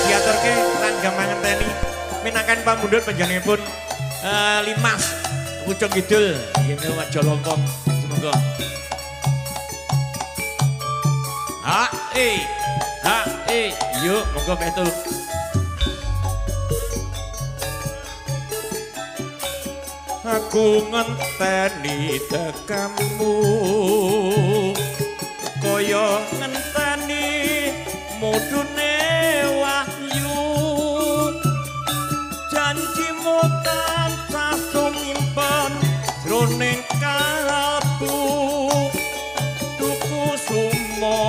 Diaturke langgam mangenteni minangkan pamundhut panjenenganipun Limas Pucung Kidul nggih Wajo Lompong semoga. Ha e ha e yuk monggo betul. Aku ngenteni tekamu kaya ngenteni mudune wahyu janjimu tansah sumimpen jroning kalbu tuku sumo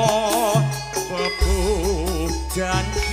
bebujanku.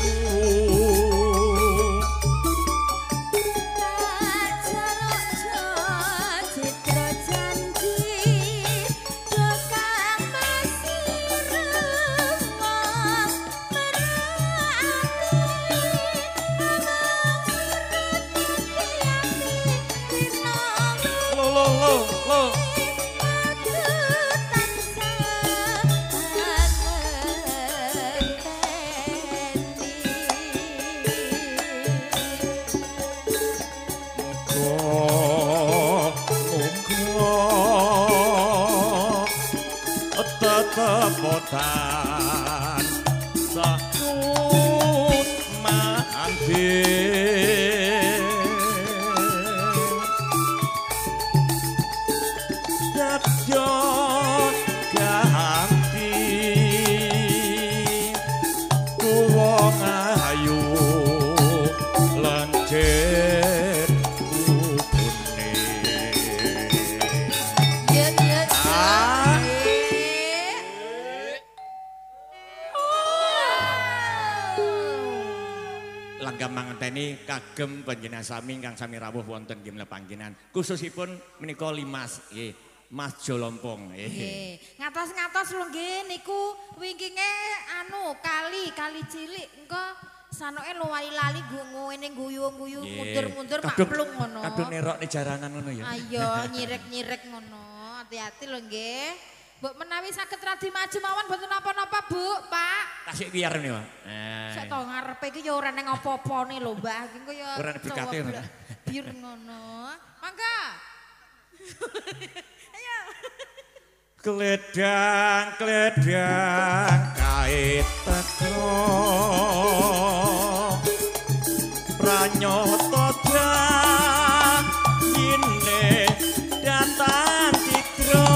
Tepotan sahut mandi dadyo ganti wong ayu lencir kubune. Langgam mangenteni kagem panjenengan sami ingkang sami rawuh wonten nggih panggenan khususipun menika Limas nggih Mas Jolompong nggih. Ngatos-ngatos lho nggih niku wingkinge anu kali kali cilik engko sanoke lali-lali ngene guyu-guyu mundur-mundur maklum ngono. Kadung nerokne jaranan ngono ya. Ayo nyirek-nyirek ngono. Hati-hati lho nggih. Mbok menawi saged radi maju mawon mboten napa-napa Bu, Pak. Tasik biar niku. Sik to ngarepe iki ya ora neng apa-apane lho Mbah. Iki ya ora berkate ngono. Bir ngono. Mangga. Ayo. Kledang kledang kae teko. Pranyata dine datan citra.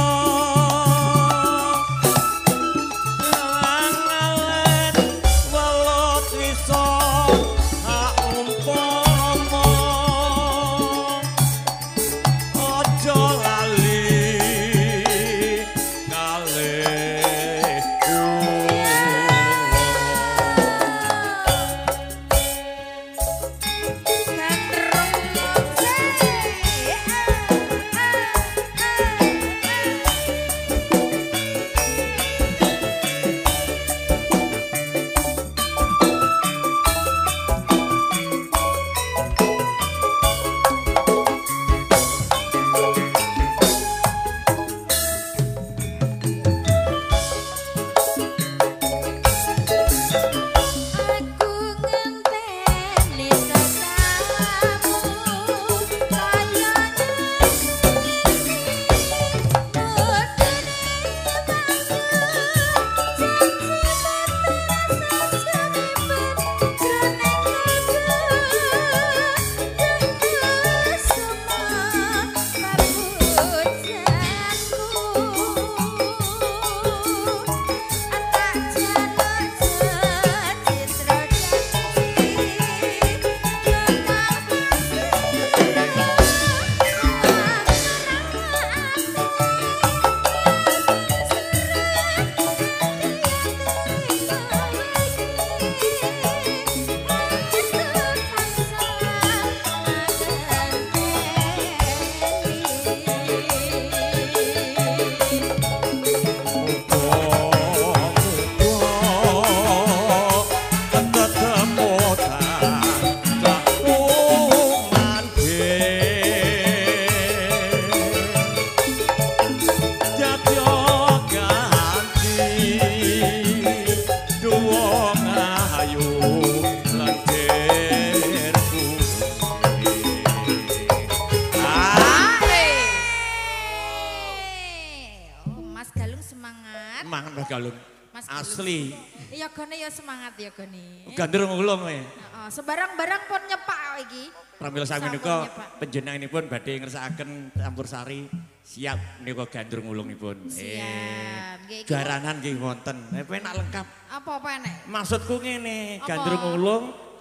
Mas Galung semangat. Semangat Mas Galung. Mas Galung. Asli. Iya gone ya semangat ya gone. Gandrung ulung kowe. Heeh, sembarang barang pun nyepak iki. Pramila sami menika panjenenganipun badhe ngersakaken campur sari siap menika gandrung ulungipun. Siap. Nggih iki. Jaranan nggih wonten. Penak lengkap. Apa-apa enek? Maksudku ngene, gandrung ulung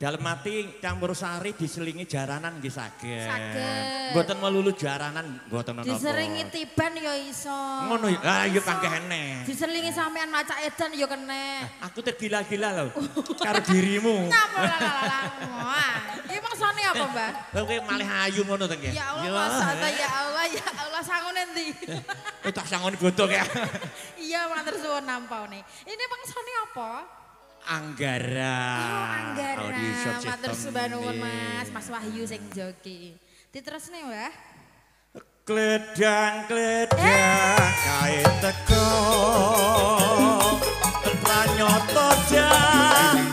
dalem mati campur sari diselingi jaranan nggih saged. Saged. Mboten melulu jaranan mboten napa. Diselingi tiban ya iso. Ngono ya. Ah ya panggih enek. Diselingi sampean macak edan ya kene. Aku tergila-gila lho karo dirimu. Nyapa lalalala. Iki maksane apa, Mbah? Lha kowe malih ayu ngono to nggih. Ya Allah, maksane ya Allah, ya Allah sangune endi? Tak sangone boto kae. Iya, matur suwun nampane. Ini maksane apa? Anggara. Oh, Anggara. Audio Matur sembah nuwun Mas, Mas Wahyu sing joki. Diterusne, Mbah. Kledang-kledang kae teko. Pranyoto jan